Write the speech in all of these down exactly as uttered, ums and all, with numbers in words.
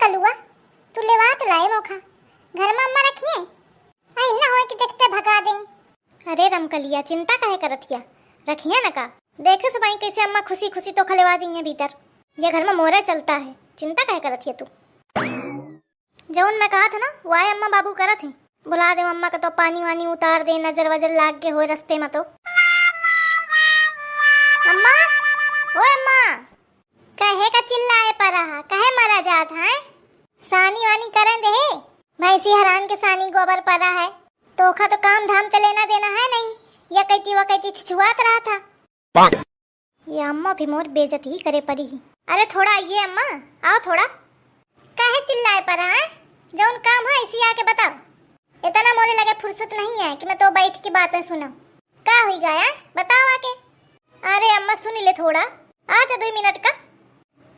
कलुआ, तू लेवा तो लाए मोखा, घर में अम्मा रखिए, आई ना होए कि देखते भगा दे। अरे रमकलिया, चिंता काहे करत हिया, रखिए न का। देखे सुबाई कैसे अम्मा खुशी खुशी तोखा लेवा जइहे भीतर, ये घर में मोरे चलता है, चिंता काहे करत हिया तू। जौन मैं कहत है ना, वो आए अम्मा बाबू करत हैं। बुला दे अम्मा का तो पानी वानी उतार दे, नजर वजर लाग के होए रस्ते में तो। अम्मा, ओ अम्मा, कहे का चिल्लाए परा है, कहे मरा जात है? सानी वानी करन दे, भैंसी हरान के सानी गोबर परा है, तोखा तो काम धाम ते लेना देना है नहीं, या कहती वो कहती छुछुआत रहा था। ये अम्मा भी मोर बेइज्जती ही करे परी ही। अरे थोड़ा आइए अम्मा, आओ थोड़ा। काहे चिल्लाए परा है? जौन काम है इसी आके बताओ। इतना मोरे लगे फुर्सत नहीं है कि मैं तो बैठ के बातें सुनाऊं। का हुई गया? बताओ आके। अरे अम्मा सुन ले थोड़ा, आ जा दो मिनट का।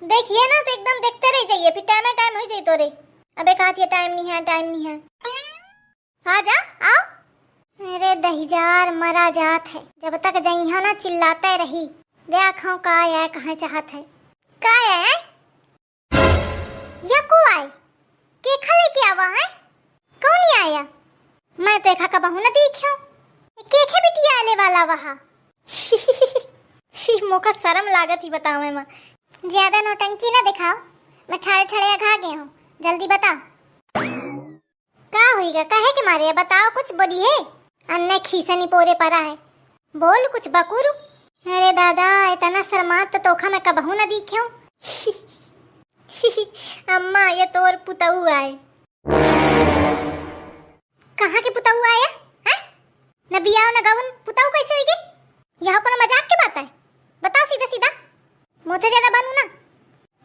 देखिए ना तो एकदम देखते रह जाइए, फिर टाइम टाइम हो जाई तोरे। अबे कहत ये टाइम नहीं है, टाइम नहीं है। आ जा, आओ। अरे दहिजार मरा जात है, जब तक जइहा ना चिल्लाते रही। देखो का है, कहाँ चाहत है, का है? या को आए? केखा लेके आवा है? कौन ही आया? मैं तो एखा कबहू न देखियो। केखे बिटिया आले वाला वहा। मोका शरम लागत ही बतावे मा। ज्यादा नौटंकी ना दिखाओ, मैं ठाड़े ठाड़े अघा गए हूँ, जल्दी बताओ। का होइगा? काहे के मारे? बताओ, कुछ बोली है? अन्ने खीसे निपोरे परा है। बोल कुछ बकुरु। अरे दादा, इतना शर्मात तो तोखा मैं कबहू ना दिख्यो। अम्मा, ये तोर पुतऊ आए। कहाँ के पुतऊ आया? हैं? न बियाह न गवन, पुतऊ कैसे होइगे? यह कोनो मजाक के बात है? बताओ सीधा सीधा। मोथे ज्यादा बनू ना।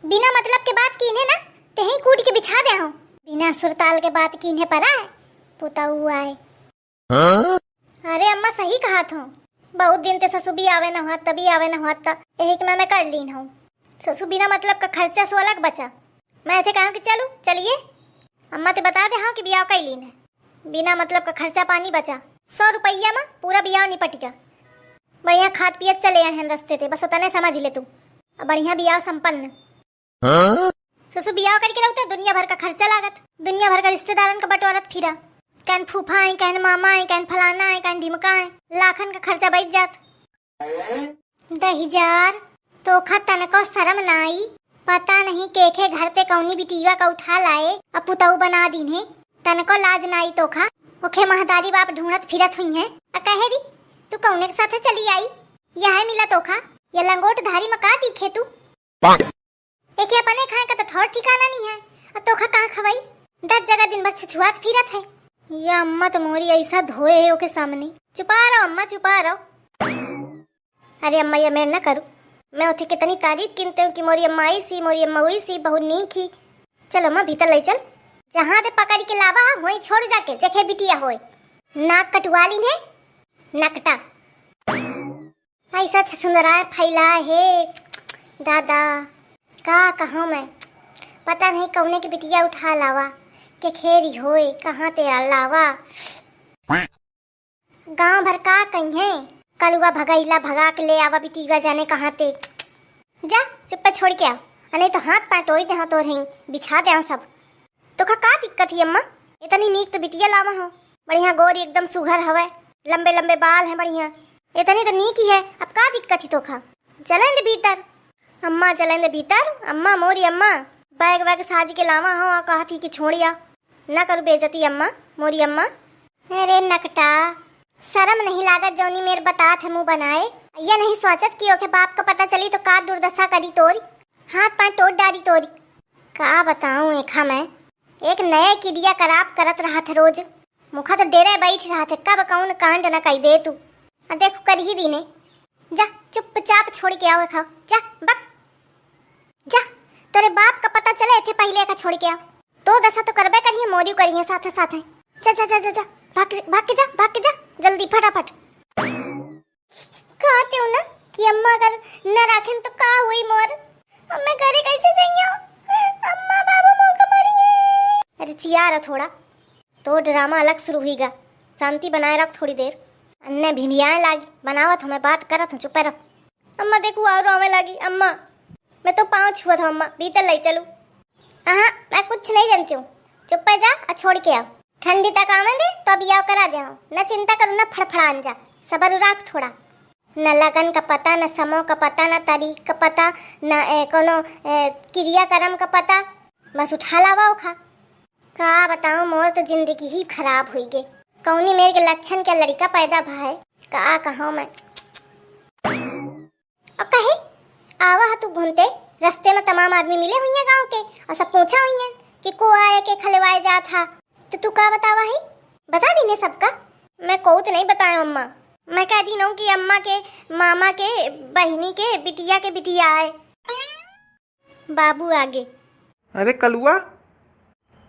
बिना मतलब के बात कीन्हे ना, तेही कूट के बिछा दे हूँ। बिना सुरताल के बात कीन्हे परा है, पुतऊ आए। हाँ? अरे अम्मा सही कहत हो, बहुत दिन ते ससु भी आवे न होत, तभी आवे न होत, त यही के मैं, मैं कर लीन हूँ। ससु बिना मतलब का खर्चा सो अलग बचा। मैं थे कहा कि चलू, चलिए। अम्मा ते बता दे हाँ कि बियाह कर लीन है, बिना मतलब का खर्चा पानी बचा। सौ रुपया में पूरा बियाह निपट गया। बढ़िया खात पियत चले आए हैं रस्ते ते, बस उतने समझ ले तू। अब बढ़िया बियाह संपन्न। हाँ? ससु बियाह करके लौटे, दुनिया भर का खर्चा लागत, दुनिया भर का रिश्तेदारन का बटोरत फिरा। कहन फूफा है, कहन मामा है, कहन फलाना है, कहन ढिमका है, लाखन का खर्चा बैठ जात। दहिजार, तोखा तनको शरम ना आई? पता नहीं केखे घर ते कौनी बिटिया का उठा लाए, अब पुतऊ बना दीन्हे। तनको लाज ना आई तोखा? ओखे महतारी बाप ढूंढत फिरत हुई हैं। आ कहे री, तू कौने के साथे चली आई? यह मिला तोखा, ये लंगोट धारी में का दिखे तू? एके अपने खाए का तो ठौर ठिकाना नहीं है, और तोखा कहाँ खवाई? दस जगह दिन भर छुछुआत फिरत है। ये अम्मा तो मोरी ऐसा धोए है ओके सामने। चुपा रहो अम्मा, चुपा रहो। अरे अम्मा, ये मेर न करू, मैं उठे कितनी तारीफ किनते हूँ कि मोरी अम्मा आई सी, मोरी अम्मा हुई सी, बहुत नीक ही। चल अम्मा, भीतर ले चल, जहाँ दे पकड़ के लावा, वहीं छोड़ जाके, जेखे बिटिया होए। नाक कटवा ली ने, नकटा। ऐसा छछुंदराए फैला है दादा, का कहूँ मैं, पता नहीं कौने के बिटिया उठा लावा, के खेरी होए, कहाँ तेरा लावा। गांव भर का कहिए, कलुआ भगैला भगा के ले आवा बिटिया जाने कहाँ ते। जा चुप्पे छोड़ के आ, नहीं तो हाथ पाँव तोड़ी दे, हाँ तोर हैं बिछा दे सब। तोखा का दिक्कत ही अम्मा? इतनी नीक तो बिटिया लावा हो, बढ़िया गोरी एकदम सुघर हवे, लंबे लंबे बाल हैं बढ़िया, इतनी तो नीक ही है, अब का दिक्कत ही तोखा? चलें दे भीतर अम्मा, चलें दे भीतर अम्मा, मोरी अम्मा, बैग वैग साज के लावा हो, आ कहत ही कि छोड़िया, ना करू बेइज्जती अम्मा, मोरी अम्मा। अरे नकटा, शरम नहीं लागत जौनी मेर बतात है मुँह बनाए, या नहीं सोचत कि ओके बाप का पता चली तो का दुर्दशा करी तोरी, हाथ पाँव तोड़ डारी तोरी। का बताऊँ एखा मैं, एक नया किडिया कराप करत रहत है रोज। मुखा तो डेरे बैठ रहत है, कब कौन कांड न कई दे तू। आ देखो कर ही दीने। जा चुपचाप छोड़ के आओ एखा, जा बक। जा, तोरे बाप का पता चले थे पहले एखा छोड़ के आओ। तो दशा तो करबे करिए, मोरियो करिए साथे साथे। जा जा जा जा जा, भाग के, भाग के जा, भाग के जा, जल्दी फटाफट। कहते हो ना कि अम्मा अगर न राखें तो का हुई मोर? अब मैं घरे कैसे जाइयो? अम्मा बाबू मोर का मारिए। अरे चिया रहा थोड़ा, तो ड्रामा अलग शुरू हुईगा। शांति बनाए रख थोड़ी देर। अन्ने भिमियाए लागी, बनावत हमें बात करत हूँ, चुपे रह। अम्मा देखू और रोवे लागी। अम्मा, मैं तो पाँव छुअत हूँ अम्मा, भीतर ले चलू। हाँ, मैं कुछ नहीं जानती हूँ। चुप्पे जा और छोड़ के आओ। ठंडी तक आवे दे, तो अब बियाह करा देहूँ। न चिंता करो, न फड़फड़ान जा। सबर राख थोड़ा। न लगन का पता, न समो का पता, न तारीख का पता, न, ए, कोनो, ए, क्रियाकर्म का पता। बस उठा लावा ओखा। का बताऊँ, मोर तो जिंदगी ही खराब हुई गे। कौनी मेर के लक्षण के लड़का पैदा भा है, का कहूँ मैं। और कहे, आवा ह तू घूमते, रस्ते में तमाम आदमी मिले हुइहैं गाँव के, और सब पूछा हुइहैं कि को आए के खलेवाए जात हा, तो तू का बतावा ही? बता दीने सबका। मैं कहूँ तो नहीं बतायो अम्मा, मैं कह दीन हूँ कि अम्मा के मामा के बहिनी के बिटिया के बिटिया आए। बाबू आगे। अरे कलुआ,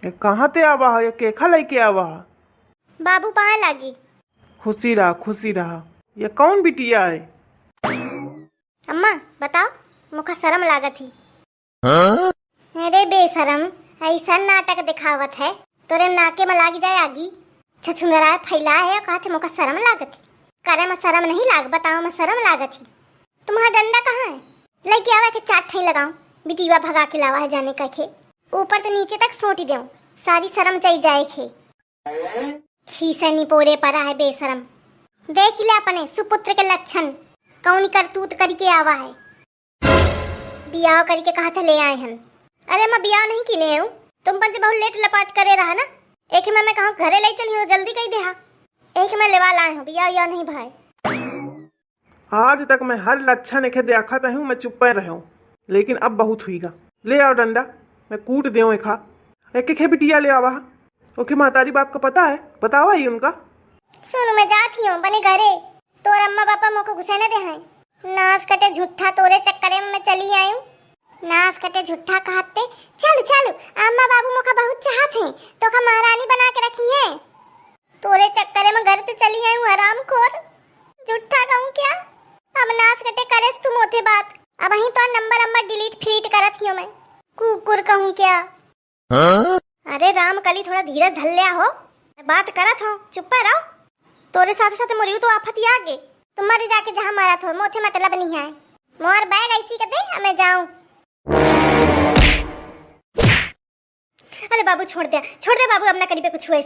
ये कहाँ ते आवा है, ये केखा लेके आवा है? बाबू पाए लागी। खुशी रहा, खुशी रहा। ये कौन बिटिया है? अम्मा, बताओ, मोका शरम लागत ही। हाँ? अरे बेशरम, ऐसा नाटक दिखावत है, तोरे नाके में लाग जाए आगी। छछुंदराए फैला है, कहत है मोका शरम लागत ही। करे में शरम नहीं लाग, बताओ में शरम लागत ही। तुम्हारा डंडा कहाँ है? लेके आवा के चार ठई लगाओ, बिटिया भगा के लावा है जाने का खे। ऊपर तो नीचे तक सोटी देऊं, सारी शरम चली जाए खे। खीसे निपोरे परा है बेशरम। देख ले अपने सुपुत्र के लक्षण, कौन करतूत करके आवा है। बियाह करके कहा था ले आए हन। अरे अम्मा, बियाह नहीं कीने हूँ, तुम पंच बहुत लेट लपाट करे रहा ना। एक मैं, मैं कहूँ घरे ले चली हो, जल्दी कही देहा। एक मैं लेवा लाए हूँ, बियाह या नहीं भाई। आज तक मैं हर लक्षण एखे देखत हूँ, मैं चुप्पे रहूँ, लेकिन अब बहुत हुईगा। ले आओ डंडा, मैं कूट देऊँ एखा। एक एक है बिटिया ले आवा, ओके महतारी बाप का पता है, बतावा ही उनका। सुन, मैं जात ही हूँ बने घरे, तोर अम्मा पापा मोको घुसे न दे हैं। नास कटे झूठा, तोरे चक्करे में मैं चली आयूं। नास कटे झूठा कहते, चल चल, अम्मा बाबू मोका बहुत चाहत हैं, तोका महारानी बना के रखिहैं। तोरे चक्करे में घर से चली आयूं हरामखोर। झूठा कहूँ क्या? अब नास कटे करेस तू मोथे बात। अबहीं तो नंबर नंबर डिलीट फिलीट करत हियो मैं। कुकुर कहूँ क्या? हाँ? अरे रामकली, थोड़ा धीरज धर लिया हो, बात करत हो, चुप्पे रहो। तोरे साथे साथे मोरियो तो आफत ही आ गे। तुम मर जाके जहाँ मरत हो, मोथे मतलब नहीं है। मोर बैग ऐसी कर दे, अब मैं जाऊं। अरे बाबू, छोड़ दे, छोड़ दे बाबू, अब ना करी पे कुछ हुए।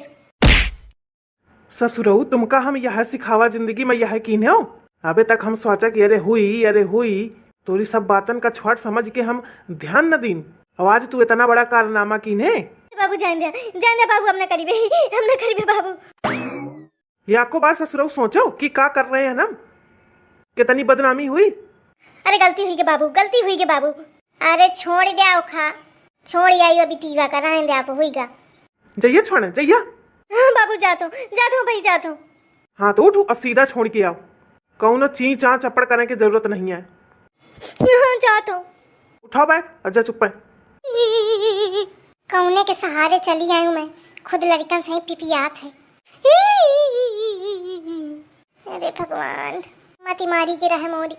ससुरऊ, तुमका हम यह सिखावा जिंदगी में, यह कीन्हेव? अबे तक हम सोचा कि अरे हुई, अरे हुई, तोरी सब बातन का छोट समझ के हम ध्यान न दीन। अब आज तू इतना बड़ा कारनामा कीन्हे। बाबू, जान दे, जान दे बाबू, हम ना करीबे, हम ना करीबे बाबू। याको बार ससुरऊ सोचो कि का कर रहे हैं हम, कितनी बदनामी हुई। अरे गलती हुई गे बाबू, गलती हुई गे बाबू। अरे छोड़ दे ओखा, छोड़ आई अभी टीवा का, रहन दे आप, हुई गा। जइया छोड़े, जइया। हाँ बाबू, जात हो, जात हो भाई, जात हो। हाँ तो उठ, अब सीधा छोड़ के आओ, कौनो ची चाँ चपड़ करे के जरूरत नहीं है। हाँ, जात हो। उठाओ बैग, अच्छा चुप्पे। कौने के सहारे चली आयूं मैं, खुद लड़कन से ही पिपियात है। अरे भगवान, मती मारी के रहे मोरी।